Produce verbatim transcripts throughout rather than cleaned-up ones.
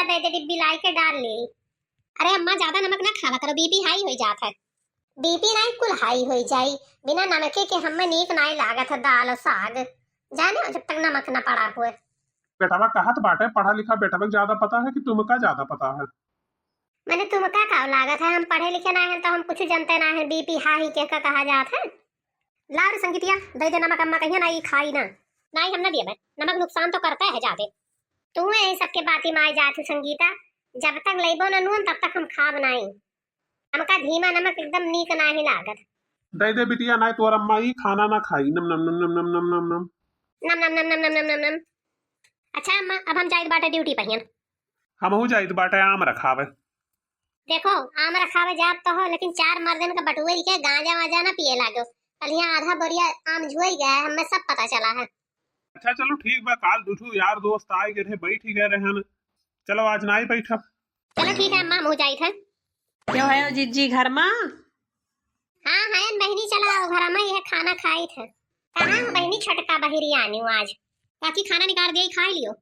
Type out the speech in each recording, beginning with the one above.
दे दे डिब्बी लाई के डाल ली। अरे अम्मा, ज्यादा नमक ना खावा करो, बीपी हाई होई जात है। बीपी नाई कुल हाई होई जाई, बिना नमके के हमें नीक नाई लागत है दाल और साग, जाने जब तक नमक ना पड़ा हुए। बेटवा कहत बाटे पढ़ा लिखा बेटवा के ज्यादा पता है कि तुमका ज्यादा पता है? मैंने तुमका का लागत है, हम पढ़े लिखे ना हैं तो हम कुछ जानते ना हैं, बीपी हाई के का कहा जात है। लाओ रे संगीतिया, दे दे नमक, अम्मा कहिया ना ई खाई ना। नाई हम ना दिए बे, नमक नुकसान तो करता है जादे। तू यही सबके बाती में आ जात हूँ संगीता, जब तक लेबो ना नून तब तक हम खाब नाई। हमका धीमा नमक एकदम नीक नाहीं लागत। दे दे बिटिया, नाई तोर अम्मा ई खाना ना खाई। नम नम नम नम नम नम नम नम। नम नम नम नम नम नम नम। अच्छा अम्मा, अब हम जाइत बाटे ड्यूटी पहियन। हमहू जाइत बाटे आम रखावे। देखो, आम रखावे जात तो हो, लेकिन चार मर्दन का बटुए के गांजा वाजा ना पिए लागो। कल यहाँ आधा बोरिया आम झुआई गया है, हमें सब पता चला है। अच्छा चलो ठीक बा, काल दू ठो यार दोस्त आए गए रहे, बैठ ही गए रहन। चलो आज ना ही बैठब। चलो ठीक है अम्मा, हम हो जाइत है। क्यों है जिज्जी घर मा? हाँ है बहिनी, चला आओ घर मा, यह खाना खाइत है। कहाँ बहिनी, छोटका बहिरी आनी हूँ आज। बाकी खाना निकाल दिया, खा लियो।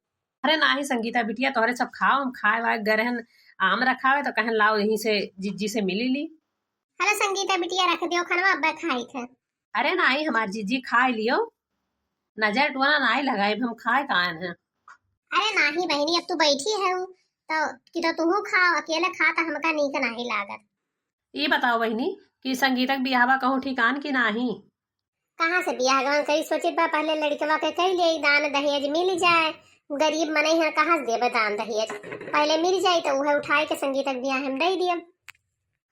अरे नाही संगीता बिटिया, तोहरे सब खाओ, हम खाए वाए गए रहन, आम रखावे तो कहन लाओ यहीं से जिज्जी से मिली ली। हेलो संगीता बिटिया, रख दियो खाना, अब खाइत है। अरे नाही, हमार जिज्जी खाए लियो, नजर टोना नाही लगाई, हम खाए कान है। अरे नाही बहिनी, अब तू बैठी है तो कि तो तू खाओ, अकेले खा तो हमका नीक नाही लागत। ई बताओ बहिनी कि संगीता के बियाहवा कहूँ ठिकान कि नाही? कहाँ से बियाह गवन करी, सोचित बा पहले लड़कवा के कई ले दान दहेज मिल जाए, गरीब मनई है कहाँ से देबे दान दहेज, पहले मिल जाए तो उहे उठाए के संगीता के बियाह हम दे दियब।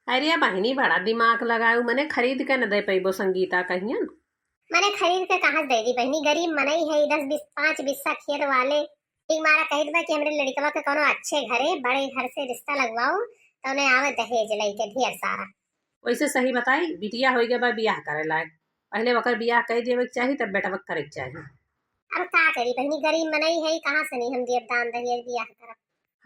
अरे बहिनी, बड़ा दिमाग लगाऊ, मने खरीद के न दे पैबो संगीता कहियन। मने खरीद के कहाँ से दे दी बहिनी, गरीब मनई है, दस बीस, पाँच बिस्सा खेत वाले। एक मारा कहित बा कि हमरे लड़कवा के कोनो अच्छे घरे, बड़े घर से रिश्ता लगवाओ, तो उन्हें आवे दहेज लेके ढेर सारा। वैसे सही बताई, बिटिया हो गया बा बियाह करे लायक, पहले ओकर बियाह कर देवे के चाही, तब बेटवा के करे के चाही। अब का करी बहिनी, गरीब मनई है, कहाँ से नहीं हम देब दान दहेज बियाह करब।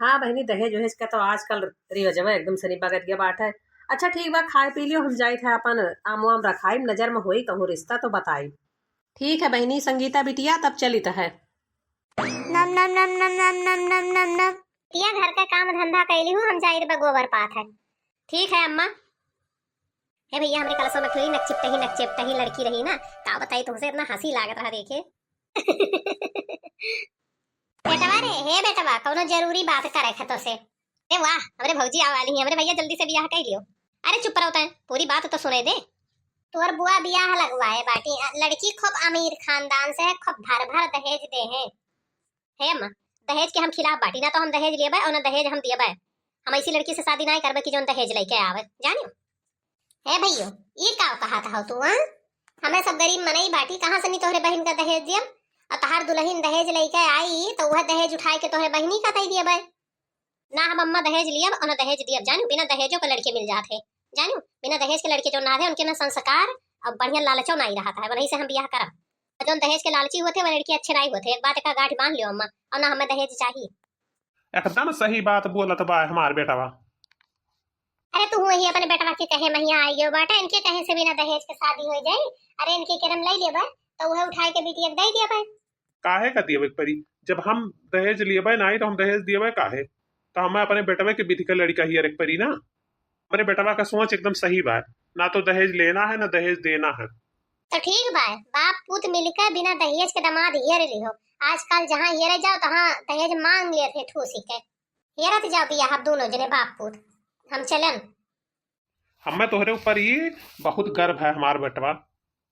हाँ बहिनी, दहेज वहेज का तो आजकल रिवाजवा एकदम से नहीं बगत गया बात है। अच्छा ठीक बा, खाए पी लियो, हम जाइत है अपन आम वाम रखाई, नजर में होई कहूँ रिश्ता तो बताई। ठीक है बहिनी संगीता बिटिया, तब चलित है। नम नम नम नम नम नम नम नम नम। बिटिया घर का काम धंधा कैली हूँ, हम जाइत बा गोबर पाथै। ठीक है अम्मा। हे भैया, हमरे कलसो में थोड़ी नक चिपटही, नक चिपटही लड़की रही ना, का बताई तुमसे, इतना हंसी लागत रहा देखे। बेटवा रे, हे बेटवा, कौनो जरूरी बात करे खे तोसे। अरे वाह, हमरे भौजी आवे वाली हैं, हमरे भैया जल्दी से बियाह कर लियो। अरे चुप रहो तैं, पूरी बात तो सुने दे। तोर बुआ बियाह लगवाए बाटी, लड़की खूब अमीर खानदान से है, खूब भर भर दहेज दे हैं। हे अम्मा, दहेज के हम खिलाफ बाटी, ना तो हम दहेज लेबे और ना दहेज हम दियबे। हम ऐसी लड़की से शादी ना करबे कि जौन दहेज लेके आवे, जानियो। हे भैयो, ई का कहत हौ तू, हाँ? हमें सब गरीब मनई बाटी, कहाँ से नहीं तोहरे बहिन का दहेज दियब? और तहार दुल्हन दहेज लेके आई तो वह दहेज उठाए के तोहरे बहिनी का तई दियबे। ना हम अम्मा दहेज लियब और ना दहेज दियब, जानियो, बिना दहेजो के लड़के मिल जात है, जानियो, बिना दहेज के लड़के जो ना है उनके ना संस्कार और बढ़िया लालचो ना ही रहता है, वही से हम बियाह करब। और जौन दहेज के लालची होते वह लड़के अच्छे नहीं होते, एक बात का गांठ बांध लियो अम्मा, और ना हमें दहेज चाहिए। एकदम सही बात बोलत बा हमार बेटवा। अरे तू वही अपने बेटवा के कहे महिया आई गयो बाटे, इनके कहे से बिना दहेज के शादी हो जाई। अरे इनके केरम ले लेबे तो वह उठाए के बिटिया के दे देबे। काहे का दियबे के परी? जब हम दहेज लेबे नाही तो हम दहेज दियबे काहे? तो हमें अपने बेटवे के विधि का लड़का ही अरे के परी ना। हमरे बेटवा का सोच एकदम सही बा, ना तो दहेज लेना है ना दहेज देना है। तो ठीक बा, बाप पूत मिलके बिना दहेज के दामाद हेर लिहो। आजकल जहाँ हेरे जाओ तहाँ दहेज मांग लेत है ठूसी के। हेरत जाओ बियाह अब दोनों जने बाप पूत। हम चलन। हमें तोहरे ऊपर ही बहुत गर्व है हमार बेटवा।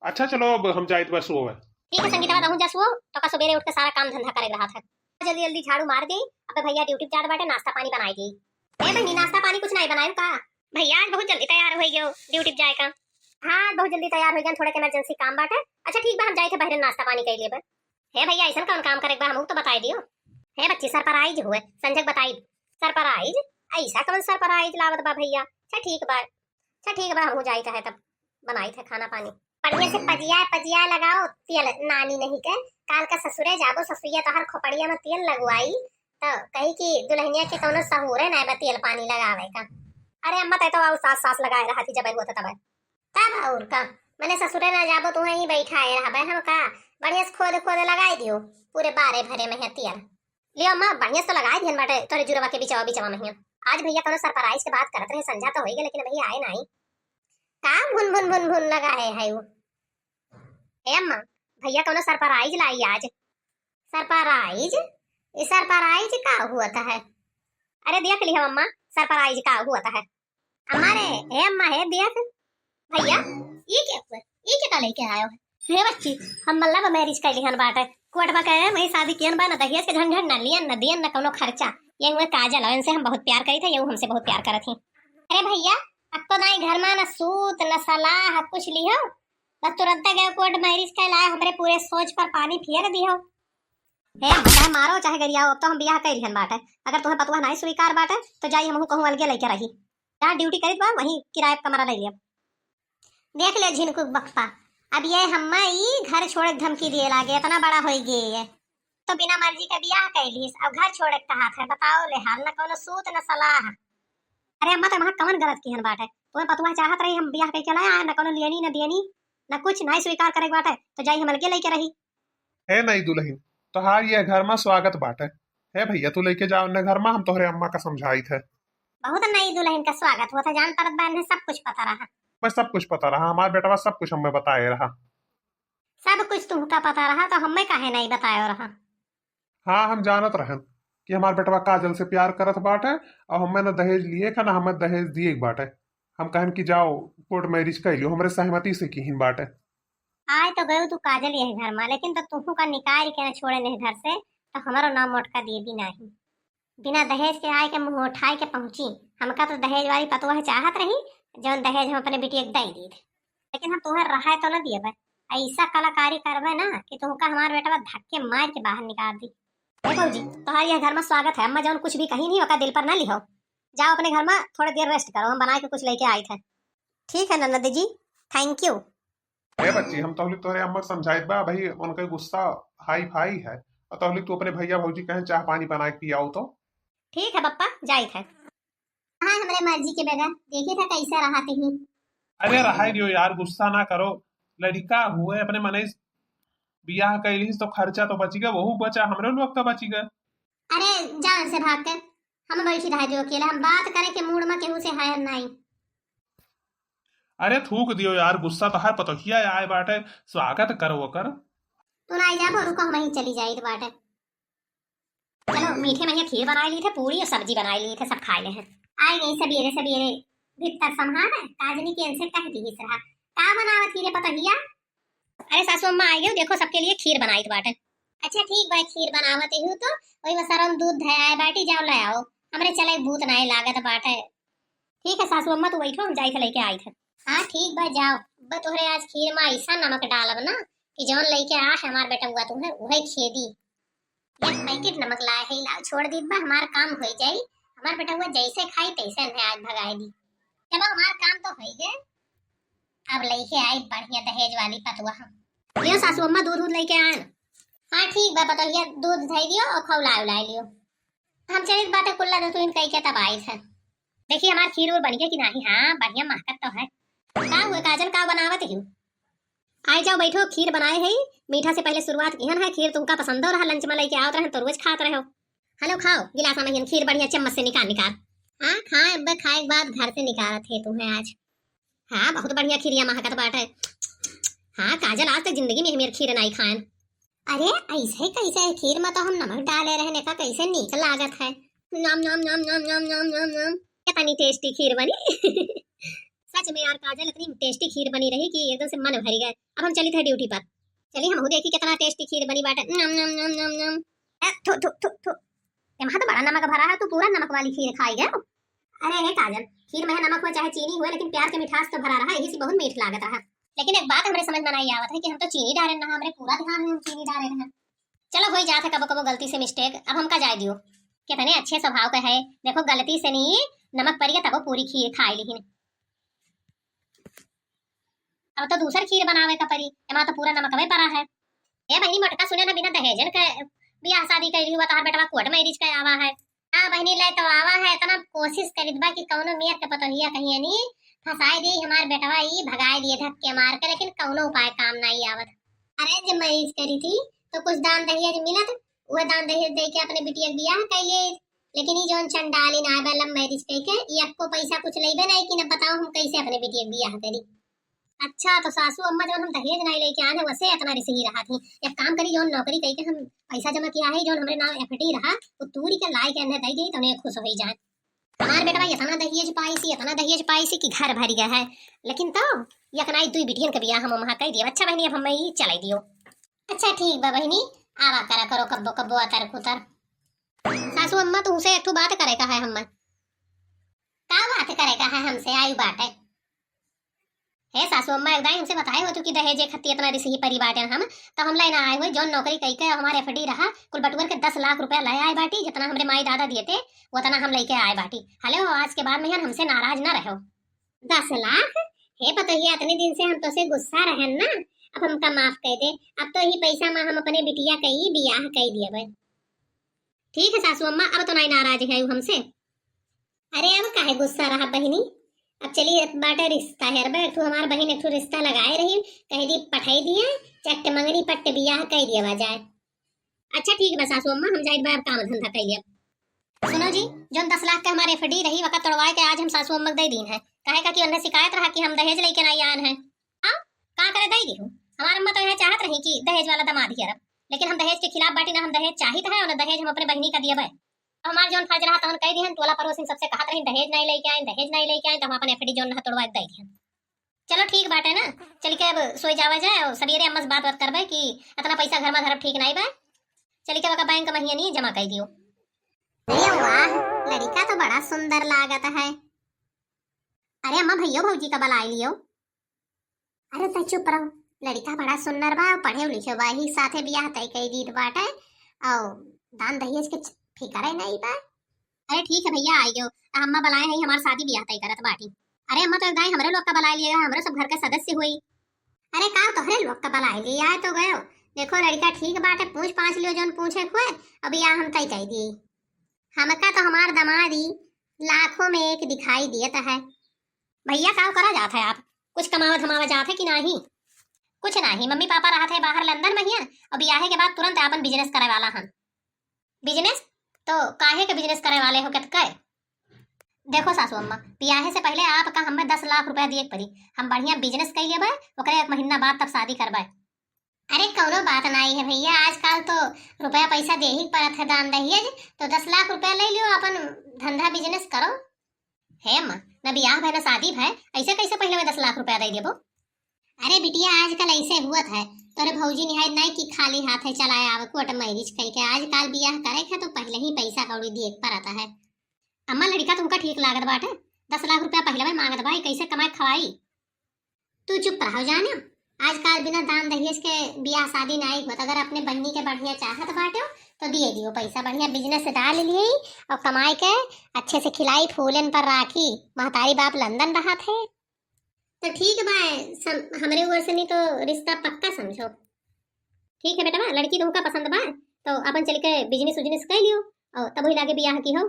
अच्छा चलो अब हम जाइत बा सोवे। ठीक है संगीता, तहूँ जा सोव, तो का सुबेरे उठ के सारा काम धंधा करे रहा था। जल्दी जल्दी झाड़ू मार दी, अब भैया ड्यूटी पे जात बाटे, नाश्ता पानी बनाई दी। ए बहनी, नाश्ता पानी कुछ नहीं बनायू का? भैया आज बहुत जल्दी तैयार हो गयो ड्यूटी पे जाए का। हाँ, बहुत जल्दी तैयार हो गया, थोड़ा के इमरजेंसी काम बाटे। अच्छा ठीक बा, हम जाए थे बहरे नाश्ता पानी कर लेबे। हे भैया, ऐसन कौन काम करे बा, हमहू तो बताई दियो। हे बच्ची, सरप्राइज हुए, संजय बताई। सरप्राइज? ऐसा कौन सरप्राइज लावत बा भैया? अच्छा ठीक बा, अच्छा ठीक बा, हमहू जाइत है तब बनाइत है खाना पानी। बढ़िया से पजिया पजिया लगाओ, तेल नानी नहीं के, काल का ससुरे जाबो, ससुइया तोहर खोपड़िया में तेल लगवाई तो कही कि दुल्हनिया के कौनो सहूरे ना बा तेल पानी लगावे का। अरे अम्मा, तै तो आऊ सास सास लगाए रहा थी जब होता तब। तब और का, मने ससुरे ना जाबो तो वहीं बैठाए रहबे हम का? बढ़िया से खोद खोद लगाई दियो, पूरे बारे भरे में है तेल। लियो अम्मा, बढ़िया से लगाए दिहन बाटे तोरे जुरवा के बिचवा बिचवा में हिया। आज भैया कौनो सरप्राइज के बात करत रहे, संझा तो होई गए, लेकिन अभी आए नाही। का भुन भुन भुन भुन लगाए है वो? ए अम्मा, भैया कौनो सरप्राइज लाई आज। सरप्राइज? ये सरप्राइज का हुआ था है? अरे देख लियो अम्मा, सरप्राइज का हुआ था है। अम्मा रे, हे अम्मा, हे देख। भैया, ये क्या हुआ? ये क्या का लेके आयो है? हे बच्ची, हम लव मैरिज कर लिहन बाटे। कोर्ट में कहे, वही शादी किहन बा, ना दहेज के झंझट, ना लियन, ना दियन, ना कौनो खर्चा। ये हुए काजल, और इनसे हम बहुत प्यार करी थे, ये हमसे बहुत प्यार करत ही। अरे भैया, अब तो नाई घर में ना सूत, ना सलाह, कुछ लिहो। बस तुरंत गए कोर्ट मैरिज कर लाए, हमरे पूरे सोच पर पानी फेर दिहो। हे, चाहे मारो, चाहे गरियाओ, अब तो हम बियाह कर लिहन बाटे। अगर तुम्हें पतुआ नाई स्वीकार बाटे, तो जाई हमहू कहूँ अलगे लेके रही। जहाँ ड्यूटी करित बा, वहीं किराए पे कमरा ले लिया। देख ले झिनकू बकपा, अब ये हम्मा ई घर छोड़े के धमकी दिए लागे, इतना बड़ा होई गए ये। तो बिना मर्जी के बियाह कैलिस, अब घर छोड़े के कहात है, बताओ ले हाल, न कौनो सूत न सलाह। अरे अम्मा, तो वहाँ कवन गलत किहन बाटे? तुम्हें पतुआ चाहत रही, हम बियाह करके लाया, न कौनो लेनी न देनी, न कुछ, ना स्वीकार करे के बाटे, तो जाई हम अलगे लेके रही। हे नई दुल्हन, तोहार यह घर में स्वागत बाटे। हे भैया, तू लेके जाओ न घर में, हम तोहरे अम्मा का समझाइत है। बहुत नई दुल्हन का स्वागत होत है, जान परत बा, इन्हें सब कुछ पता रहा। मैं सब कुछ पता रहा, हमार बेटवा सब कुछ हमें बताए रहा। सब कुछ तुमका पता रहा, तो हमें काहे नहीं बतायो रहा? हाँ, हम जानत रहन कि हमार बेटवा काजल से प्यार करत बाटे, और हमें न दहेज लिए का, न हमें दहेज दिए के बाटे। हम कहन कि जाओ कोर्ट मैरिज कर लियो, हमरे सहमति से किहिन बाटे। आए तो गयो तू काजल यह घर में, लेकिन तो तुहू का निकाल के न छोड़े नहीं घर से, तो हमारो नाम मोटका दे दी नहीं। बिना दहेज के आए के मुंह उठाए के पहुंची। हमका तो दहेज वाली पतोह चाहत रही, जौन दहेज हम अपने बिटिया के दे दीत, लेकिन हम तोहर रहाए तो न दिए बे। ऐसा कलाकारी करबे ना कि तुमका हमार बेटवा धक्के मार के बाहर निकाल दी। ए भौजी, तोहार यह घर में स्वागत है, अम्मा जौन कुछ भी कही नहीं, ओका दिल पर ना लिहो। जाओ अपने घर में थोड़ी देर रेस्ट करो, हम बनाए के कुछ लेके आए थे। ठीक है ननद जी, थैंक यू। ए बच्ची, हम तोहली तोहरे अम्मा के समझाइत बा, भाई उनका गुस्सा हाई फाई है, और तोहली तू अपने भैया भौजी कहे चाह पानी बना के पियाओ तो। ठीक है पप्पा, जाइत है। हाँ, हमरे मर्जी के बेटा, देखित है कैसे रहत ही। अरे रहाई दियो यार, गुस्सा ना करो, लड़िका हुए अपने मनई से बियाह कैलिस तो खर्चा तो बची गए, वहू बचा, हमरे लोग का बची गए। अरे जान से भाग के, हम बैठी रह जो अकेले, हम बात करे के मूड में केहू से हायर नहीं। अरे थूक दियो यार, गुस्सा तो हर पतोहिया आए बाटे, स्वागत करो ओकर। तू ना जा, रुको, हम ही चली जाइत बाटे। चलो, मीठे में ये खीर बनाए ली थे, पूरी और सब्जी बनाए ली थे, सब खाए ले हैं। आए गई सबेरे सबेरे, भीतर संभाल, काजनी के इनसे कह दी रहा। का बनावत ही रे पतोहिया? अरे सासू अम्मा आ गई, देखो सबके लिए खीर बनाइत बाटे। अच्छा ठीक बा, खीर बनावत ही तो वही वो सरम दूध धयाए बाटी, जाओ ले आओ, हमरे चले भूत नाई लागत बाटे। ठीक है सासू अम्मा, तू बैठो, हम जाइत है लेके आइत है। हाँ ठीक बा, जाओ। बा तोहरे आज खीर में ऐसा नमक डालब ना कि जौन लेके आ है हमार बेटवा तुम्हें उहे खेदी। एक पैकेट नमक लाए है, लाओ छोड़ दी बा, हमार काम हो जाई। हमार बेटवा जैसे खाई तैसे इन्हें आज भगाए दी। चलो हमार काम तो हो गए, अब लेके आई बढ़िया दहेज वाली पतवा हम। लियो सासू अम्मा, दूध दूध लेके आए ना। हाँ ठीक बा पतोहिया, दूध धई दियो और खौला उला लियो। हम चलित बाटे कुल्ला दतुइन कई के तब आइत है। देखी हमार खीर उर बन गया कि नाही? हाँ बढ़िया महकत तो है। का हुए काजल, का बनावत ही? आए जाओ बैठो, खीर बनाए है। मीठा से पहले शुरुआत किहन है, खीर तुमका पसंदो रहा, लंच में लेके आवत रहे तो रोज खात रहो। हलो खाओ, गिलासा में हियन खीर बढ़िया चम्मच से निकाल निकाल। हाँ खाए, अब खाए के बाद घर से निकालत है तुम्हें आज। हाँ बहुत बढ़िया खीरिया महकत बाटे। हाँ काजल, आज तक जिंदगी में हमें खीर नहीं खाएन। अरे ऐसे कैसे है? खीर में तो हम नमक डाले रहे, देखा कैसे नीक लागत है। नाम नाम नाम नाम नाम नाम नाम नाम। कितनी टेस्टी खीर बनी। सच में यार काजल, इतनी टेस्टी खीर बनी रही कि एकदम से मन भर गया। अब हम चली थे ड्यूटी पर। चली हम देखी कितना टेस्टी खीर बनी बाटे। नम नम नम नम नम। ए, थु, थु, थु, थु। एमा तो बड़ा नमक भरा है, तू पूरा नमक वाली खीर खाई गयो। अरे हे काजल, खीर में नमक हो चाहे चीनी हुए, लेकिन प्यार के मिठास तो भरा रहा, यही से बहुत मीठ लागत रहा। लेकिन एक बात हमरे समझ में नहीं आवत है कि हम तो चीनी डाले ना, हमरे पूरा ध्यान है हम चीनी डाले रहे। चलो, होई जात है कबो कबो गलती से मिस्टेक, अब हमका जाए दियो। कितने अच्छे स्वभाव के है, देखो गलती से नहीं नमक पड़ गया तबो पूरी खीर खाई लिहिन। अब तो दूसर खीर बनावे का पड़ी, एमा तो पूरा नमकवे पड़ा है। ए बहिनी मोटका, सुने ना, बिना दहेजन के बियाह शादी कैली हुआ, तोहार बेटवा कोर्ट मैरिज के आवा है। हाँ बहिनी, ले तो आवा है, इतना कोशिश करित बा कि कौनो मेर के पतोहिया कहिए नी फंसाए दे हमार बेटवा, ई भगाए दिए धक्के मार के, लेकिन कौनो उपाय काम नहीं आवत। अरे जब मैरिज करी थी तो कुछ दान दहेज मिलत, उहे दान दहेज दे के अपने बिटिया के बियाह कइले। लेकिन ई जौन चंडालिन आए बा love marriage कइके, ई एक्को पैसा कुछ लेबे नहीं कि न बताओ हम कैसे अपने बिटिया के बियाह करी। अच्छा, तो सासू अम्मा जौन हम दहेज नहीं लेके आए हैं, वसे इतना रिसही रहा थी। एक काम करी, जौन नौकरी कइके हम पैसा जमा किया है, जौन हमरे नाम F D रहा, वो तूरी के लाई के इन्हें दे दी, तो उन्हें खुश हो ही जाए। हमार बेटवा इतना दहेज पाइसी, इतना दहेज पाइसी कि घर भर गया है। लेकिन तो एक नाई दुई बिटियन के बियाह हम वहाँ कह दियो। अच्छा बहिनी, अब हमें ई चलाई दियो। अच्छा ठीक बा बहिनी, आवा करा करो कब्बो कब्बो अतर कुतर। सासू अम्मा, तुमसे एक ठो बात करे का है हमें। का बात करे का है हमसे? आयु बाटे। हे सासू अम्मा, एक दाई हमसे बताए हो तू कि दहेजे खत्ती इतना रिसही परी बाटे हम, तो हम लेना आए हुए, जौन नौकरी कइके हमारे F D रहा, कुल बटुअर के दस लाख रुपया ले आए बाटी, जितना हमरे माई दादा दिए थे, उतना हम लेके आए बाटी। हलो, आज के बाद में हमसे नाराज ना रहो। दस लाख? हे पतोहिया, इतने दिन से हम तोसे गुस्सा रहन ना, अब हमका माफ कर दे। अब तो ही पैसा में हम अपने बिटिया के ही बियाह कर दिए। ठीक है सासू अम्मा, अब तो नहीं नाराज है हमसे। अरे अब काहे गुस्सा रहा बहिनी, अब चली बाटे रिश्ता हेरबे। एक ठो हमार बहिन एक ठो रिश्ता लगाए रही, कह दी पठाई दिए, चट्ट मंगनी पट्ट बियाह कर दिया जाए। अच्छा ठीक बा सासू अम्मा, हम जाइत बा अब काम धंधा कर लिया। सुनो जी, जौन दस लाख के हमारे F D रही, वका तोड़वाए के आज हम सासू अम्मा के दे दीन है। काहे का कि उन्हें शिकायत रहा कि हम दहेज लेके नहीं आन है। हाँ, का करे दे दी हूँ। हमार अम्मा तो यह चाहत रही कि दहेज वाला दामाद ही अरब, लेकिन हम दहेज के खिलाफ बाटी ना, हम दहेज चाहित है और ना दहेज हम अपने बहिनी का दियबे। हमार जौन फर्ज रहा तौन कह दिहन, टोला पड़ोसिन सबसे कहत रही दहेज नहीं लेके आए, दहेज नहीं लेके आए, तो हम अपन F D जौन रहा तोड़वा के दे दिहन। चलो ठीक बाटे ना, चल के अब सोई जावा जाए और सवेरे अम्मा से बात बात करबे कि इतना पैसा घर में धरब ठीक नहीं बा। चल के वका बैंक में ही नहीं जमा कर दियो। अरे वाह, लड़का तो बड़ा सुंदर लागत है। अरे अम्मा, भैयो भौजी का बुलाए लियो। अरे तै चुप रहो, लड़का बड़ा सुंदर बा, पढ़े लिखे बा, ही साथे बियाह तय कर दीत बाटे, और दान दहेज के फिकर ही नहीं बा। अरे ठीक है भैया, आई गयो। आ अम्मा बुलाए हैं, हमार शादी बियाह तय करत बाटी। अरे अम्मा, तो एक दाई हमरे लोग का बुलाए लिए, हमरे सब घर के सदस्य हुई। अरे का तोहरे लोग का बुलाए लिए, आए तो गयो। देखो लड़का ठीक बाटे, पूछ पाछ लियो जौन पूछे हुए, अब बियाह हम तय कर दी। हमका तो हमार दमादी लाखों में एक दिखाई दियत है। भैया का करा जात है आप, कुछ कमावा धमावा जात है कि नाही? कुछ नाही, मम्मी पापा रहत है बाहर लंदन में हिया, और बियाहे के बाद तुरंत आपन business करे वाला हम। Business? तो काहे के business करे वाले हो, कित के? देखो सासू अम्मा, बियाहे से पहले आपका हमें दस लाख रुपया दिए के पड़ी। हम बढ़िया business कर लेबे, ओकरे एक महीना बाद तब शादी करबे। अरे कौनो बात नाई है भैया, आजकल तो रुपया पैसा देही के पड़त है दान दहेज, तो दस लाख रुपया ले लियो, अपन धंधा business करो। हे अम्मा, न बियाह भय न शादी भय, ऐसे कैसे पहले में दस लाख रुपया दे देबो? अरे बिटिया, आजकल ऐसे हुआ है, तोरे भौजी निहायत नाई कि खाली हाथ है चलाए आवे, court marriage कह के। आजकल बियाह करे के तो पहले ही पैसा कौड़ी दिए के पड़ता है। अम्मा, लड़का तुमका ठीक लागत बाटे, दस लाख रुपया पहले में मांगत बा, कैसे कमाई खवाई? तू चुप रहो जाने, आजकल बिना दान दहेज के बियाह शादी नाई होत। अगर अपने बहिनी के बढ़िया चाहत बाटे तो दिए दियो पैसा, बढ़िया business से डाल लिए और कमाई के अच्छे से खिलाई फूलन पर राखी। महतारी बाप लंदन रहत है। तो ठीक बा, सम-, हमरे ओर से नहीं तो रिश्ता पक्का समझो। ठीक है बेटवा, लड़की तुमका पसंद बा तो अपन चल के business उजनेस कर लियो और तब वही लागे बियाह की हो।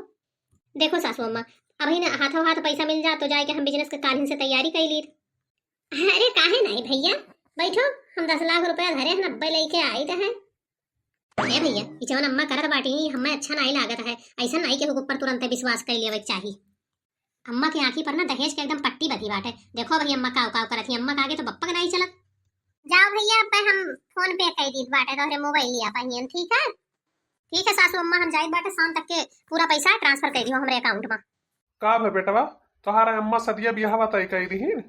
देखो सासू अम्मा, अभी ना हाथों हाथ पैसा मिल जा तो जाए के हम business के काल्हिन से तैयारी कर ली। अरे काहे नहीं भैया, बैठो, हम दस लाख रुपया धरे हैं, नब्बे लेके आई तो है। ए भैया, ई जवन अम्मा करत बाटी, हमें अच्छा नहीं लागत है। ऐसा नहीं केहू के ऊपर तुरंत विश्वास कर लेवे के चाही। अम्मा के आँखी पर ना दहेज के एकदम पट्टी बंधी बाटे। देखो भैया, अम्मा काव काव करत ही, अम्मा के आगे तो बप्पा के नहीं चलत। जाओ भैया, अब हम PhonePe कर दीत बाटे तोहरे मोबाइलिया पर ही, ठीक है? ठीक है सासू अम्मा, हम जाइत बाटे, शाम तक के पूरा पैसा transfer कर दियो हमरे account में। का भे बेटवा, तोहार अम्मा सदिया बियाहवा तय कई दिहिन?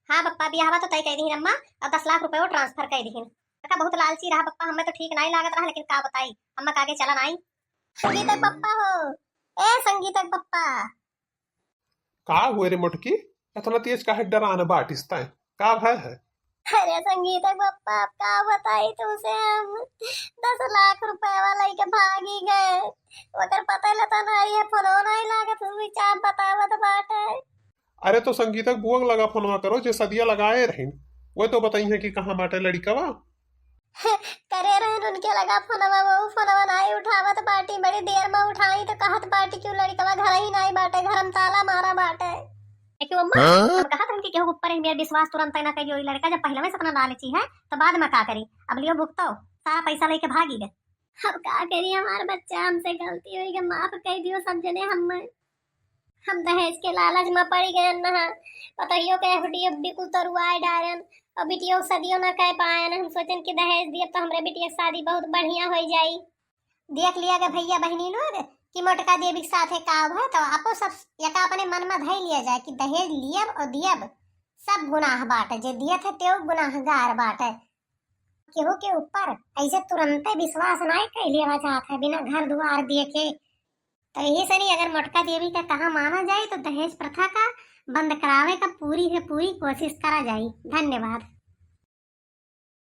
हाँ बप्पा, बियाहवा तो तय कई दिहिन अम्मा, और दस लाख रुपये वो transfer कई दिहिन। काका बहुत लालची रहा बप्पा, हमें तो ठीक नहीं लागत रहा, लेकिन का बताई, अम्मा का आगे चला नहीं। संगीत के पप्पा हो, ए संगीत के पप्पा। का हुए रे मोटकी, इतना तेज काहे डरान बाटिस तैं? का भय है? अरे संगीत के पप्पा, अब का बताई तुमसे हम, दस लाख रुपया लेके भागी गए, ओकर पता लेता नहीं है, फोनो नहीं लागत, switch off बतावत बाटे। अरे तो संगीत के बुआ के लगा फोनवा करो, जे सदिया लगाए रहिन, वो तो बताई है कि कहाँ बाटे लड़िकवा। करे रहन उनके लगा फोनवा, वो फोनवा नाई उठावत बाटी, बड़ी देर में उठाई तो कहत बाटी कि उ लड़िकवा घर ही नाई बाटे, घर में ताला मारा बाटे। देखियो अम्मा, हाँ? हम कहत रहन कि केहू ऊपर है, मेरा विश्वास तुरंत ना करियो, ई लड़का जब पहले में से इतना लालची है तो बाद में का करी। अब लियो भुगतो, सारा पैसा लेके भागी गए। अब का करी, हमार बच्चा हमसे गलती होइ गै, माफ कइ दियो सब जने हम्मे। हम दहेज के लालच में पड़ी गयन ना, पतोहियो के एफ डी एफ डी कुल तरुआए डारन, और बिटियो के शादियो ना कइ पायन। हम सोचन कि दहेज दियब तो हमरे बिटिया के शादी बहुत बढ़िया होइ जाई। देख लिया गै भैया बहिनी लोग कि मोटका देवी के साथे का हुआ, तो आपो सब एका अपने मन में धइ लिया जाए कि दहेज लियब और दियब सब गुनाह बाटे, जे दियत है तेऊ गुनाहगार बाटे। केहू के ऊपर ऐसे तुरंते विश्वास नाहीं कइ लेवा जात है बिना घर दुआर देखे। तो यही सरी अगर मोटका देवी का कहा माना जाए तो दहेज प्रथा का बंद करावे का पूरी से पूरी कोशिश करा जाए। धन्यवाद।